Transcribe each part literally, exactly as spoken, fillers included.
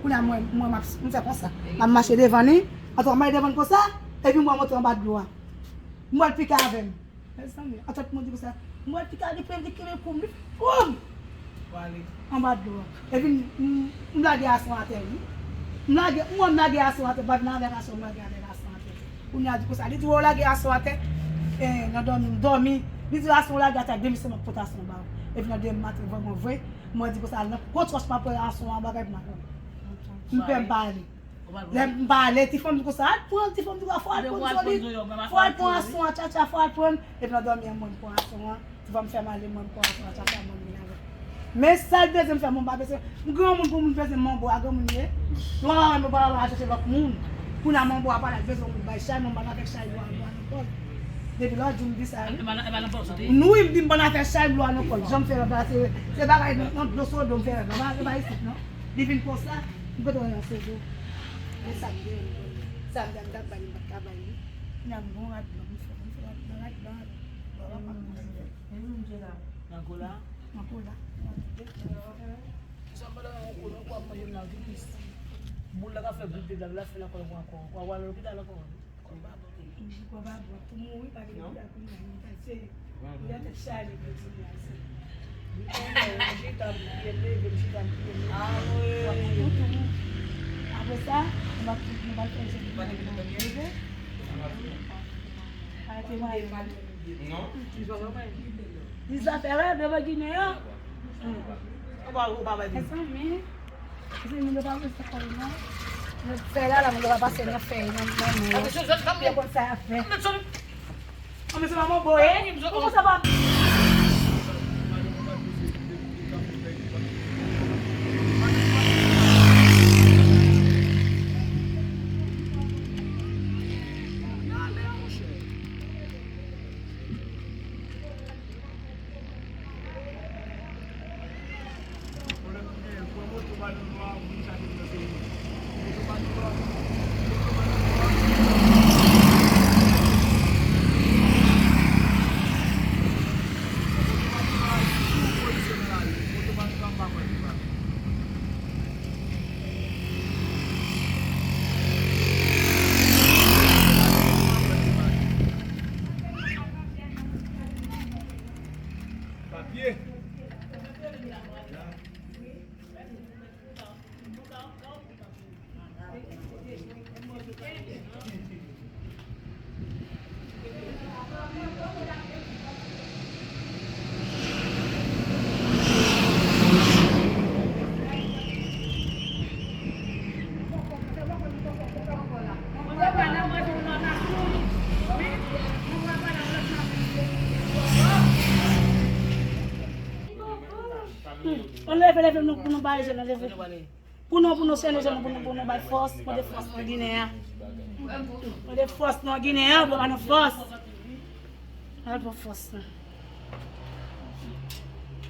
Kounye a mwen, mwen m ap, m fè konsa. M ap mache devan li. Antò, m ale devan l konsa. Epi m wè monte anba dlo a. M wè l pike avè m. Mezanmi, antò moun di konsa. M wè l pike avè m, li kenbe kou m, li fè boum! Anba dlo a. Epi m, m, m lage ason atè, wi. M lage, m wè m lage ason atè, m pa vin avèk ason, m lage avèk ason atè. Kounye a di konsa, li di, "Wè w lage ason atè?" E, nan dòmi, m dòmi. Li di, "Ason w lage atè, ak demen se mwen k pote ason ba w." Epi nan demen maten, vrèman vre, mwen di konsa, nan gwo twòch m ap pran ason an, bagay pou m ap pran. M pè m pa ale. Lè m pa ale, ti fanm di konsa, "Al pran," ti fanm di konsa, "Fò al pran zoli, fò al pran ason an, tchatcha, fò al pran." Epi nan dòmi an, mwen m pran ason an. Ti fanm fè m ale, mwen m pran ason an, tchatcha, mwen m vin avè l. Men sa l bezwen m fè, mwen m pa bezwen. M granmoun pou moun peze m manbo a, granmoun ye. Lwa a, mwen pa al chèche lòt moun. Kounye a manbo a pa la, bezwen moun bay chay, mwen m pa nan fè chay lwa, lwa nan kò l. Depi lòt jou m di sa, wi. Nou, wi, m di m pa nan fè chay lwa nan kò l. Jan m fè lòt la, se, se bagay nan, nan dlo sodo m fè lòt la. E pa isit, non. Li vin konsa, m kote wè yon sodo. Men sa m gen, sa m gen, m t ap bay li, m pa t ka bay li. Kounye a m gon rad blan, m fè, m fè rad blan, rad blan, rad blan. Nan kola? Nan kola. Kisa m pale nan yon kola, w ap manje m nan glis. Boul la ka fè goup de blag la, fè nan kò l ankò. W a, w a lopital ankò. Kò pa bon. Kò pa bon. Pou mouri, pa gen lopital pou mouri. Se, li a tèt chaje pou di m la, se. M chita, m priye, m leve, m chita, m priye, m leve. Apre sa, nou va, nou va fè jèn. Arete mwen. Non. Di zafè la, devan Ginen an. Ou pa, ou pa bay. Mezanmi. Mezanmi, nou pa wè sa kòl non. Nou fè la, la, nou pa pase nan fèy, nan, nan men. Yo konn sa y ap fè. Ann, se pa manbo, e? Ou konn sa pa. Papye. Ann leve, leve, nou, pou nou bay jèn nan leve. Pou nou, pou nou, sène jèn, pou nou, pou nou bay fòs, mande fòs nan Ginen an. Mande fòs nan Ginen an, pou ba nou fòs. Al pran fòs nan.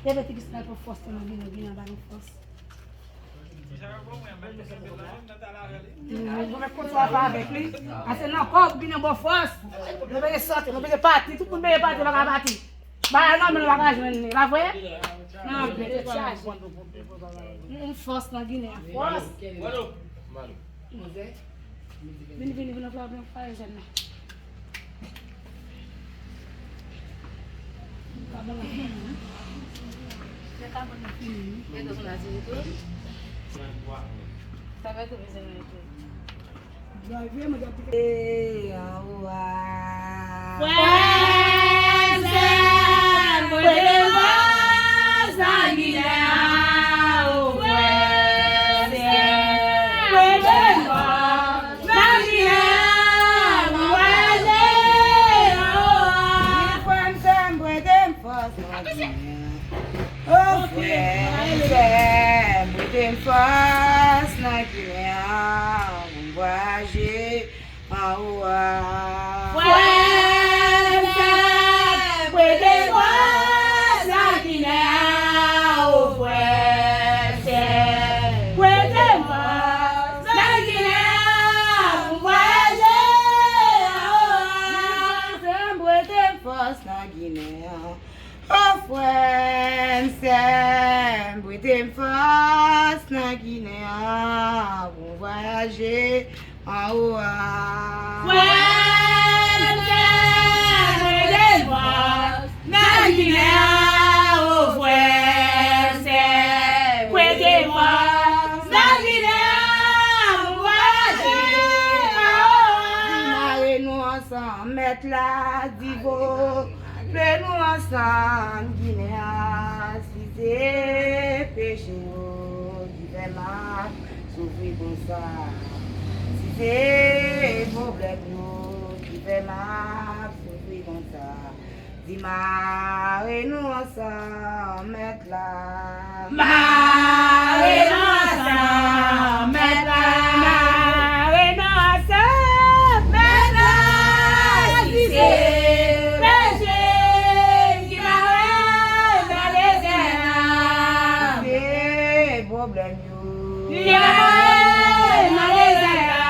Leve ti pis, al pran fòs nan Ginen, Ginen ba nou fòs. Mwen mèt konn sa pa avèk li. Ase nan kò, Ginen ba w fòs. Nou bezwen sòti, nou bezwen pati, tout moun bezwen pati, pa ka pati. Bagay nan men nou pa ka jwenn li, pa vre? Nan men tèt chaje. Yon fòs nan Ginen an, fòs. Vini, vini, vini, vini, vini, jèn nan. Sa fè tou bezwen nan ete. Frè m, sè m, prete m fòs nan Ginen an, o frè m, sè m, prete m fòs nan Ginen an, ankouraje, o. Wi, frè m, sè m, prete m fòs nan Ginen an. O frè m, sè m, prete m fòs nan Ginen an, ankouraje, anwo a. Frè m, sè m, prete m fòs nan Ginen an, o frè m, sè m, prete m fòs nan Ginen an, ankouraje, anwo a. Frè m, sè m, prete m fòs nan Ginen an. O frè m, sè m, prete Fòs nan Ginen an pou vwayaje anwo a. Frè m, sè m, mete fòs nan Ginen an, o frè m, sè m, mete fòs nan Ginen an pou vwayaje anwo a. Mare nou ansanm, Mèt la, divo. Ple nou ansanm, Ginen an, si se peche yo ki fè m ap soufri konsa, si se pwoblèm yo ki fè m ap soufri konsa, di mare nou ansanm, Mèt la. Mare nou ansanm, Mèt la. Mare nou ansanm, Mèt la. Si se peche ki mare nan dezè a, si se pwoblèm yo ki mare nan dezè a,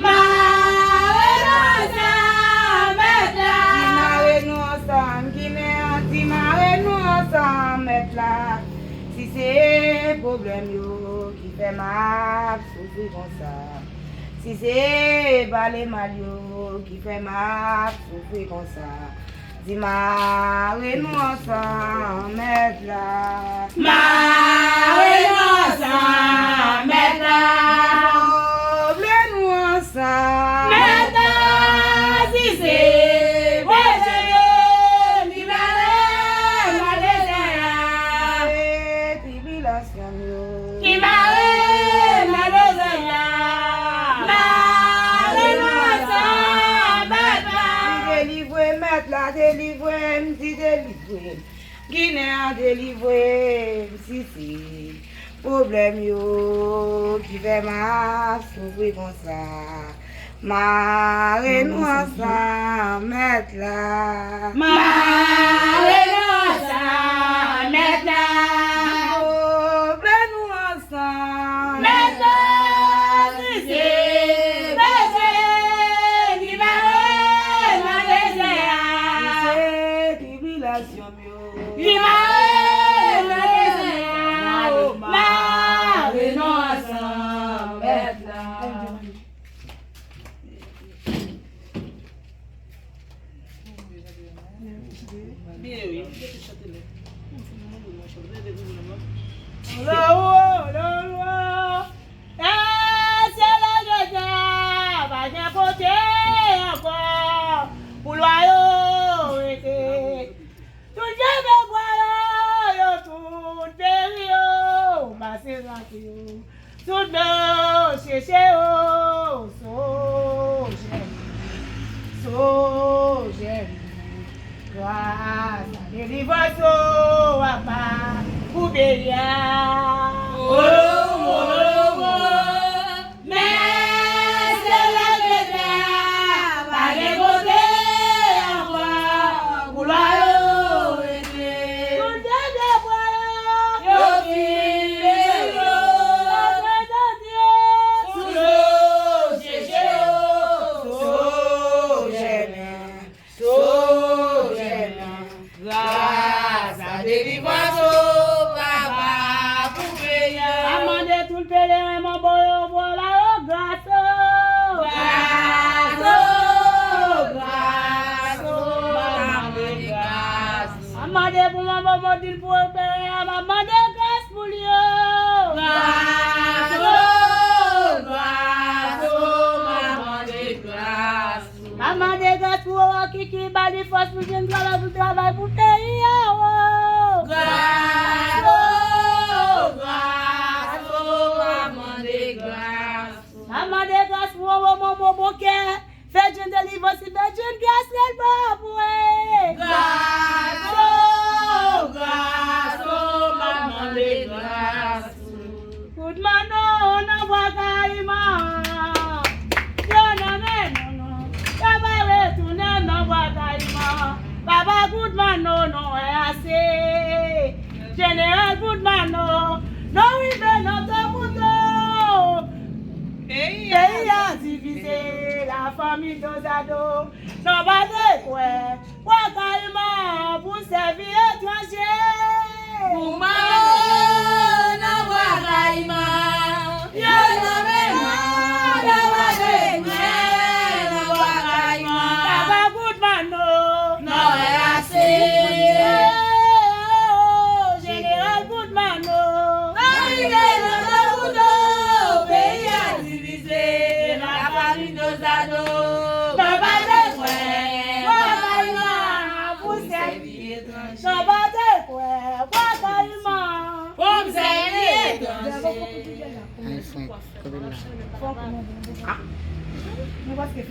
mare nou ansanm, Mèt la. Di mare nou ansanm, Ginen an, di mare nou ansanm, Mèt la. Si se pwoblèm yo ki fè m ap soufri konsa, si se pale mal yo ki fè m ap soufri konsa, di mare nou ansanm, Mèt la. Mare nou ansanm, Mèt la. Pwoblèm nou ansanm, Mèt la. Si se peche yo ki mare nan dezè a, tribilasyon yo ki mare nan dezè a, mare nou ansanm, Mèt la. Di delivre m, Mèt la, delivre m, di delivre m. Ginen an, delivre m, si se pwoblèm yo ki fè m ap soufri konsa. Mare nou ansanm, Mèt la. Mare nou ansanm, Mèt la. Pwoblèm nou ansanm, Mèt la. Si se peche ki mare nan dezè a, si se tribilasyon yo ki mare nan dezè a, mare nou ansanm, Mèt la. Byen wi, m te chante lè. Lolo, lolo. E se lè jodi a, pa gen kote ankò pou lwa yo rete. Tout vye pye bwa yo, yo tout peri yo, pase rate yo. Tout dlo seche yo, Sojèn, Sojèn. Gras a delivrans ou, papa, pou peyi a. Olowo, olowo. Men se lè jodi a, pa gen kote ankò pou lwa yo rete. Tout vye pye bwa yo, yo fin peri yo, pase rate yo. Sou dlo seche yo, Sojèn. Sojèn, gras a delivrans ou, papa, pou peyi a. M ap mande tout pelerin manbo yo, bò la yo, gras ou. Gras ou, gras ou, m ap mande gras ou. M ap mande pou manbo Modil pou pelerin an, m ap mande gras pou li yo. Gras ou, gras ou, m ap mande gras. M ap mande gras pou Rocky ki ba li fòs pou l jwenn travay, pou l travay pou peyi a, o. Gras, o, gras, o, m ap mande gras. M ap mande gras pou Wowo Momo Bonkè, fè jwenn delivrans, fè jwenn gras lè l ba pou e. Gras, o, gras, o, m ap mande gras. Kout manno nan Bwa Kayiman. Yo nan men nou, nou. Yo pa retounen nan Bwa Kayiman. Papa Kout Manno, nou wè ase. Jeneral Kout Manno, nou rive nan to kouto. Peyi a divize, lafanmi dozado. Nou pa te kwè Bwa Kayiman pou sèvi etranje. Pou Manno. Fòk nou, nou paske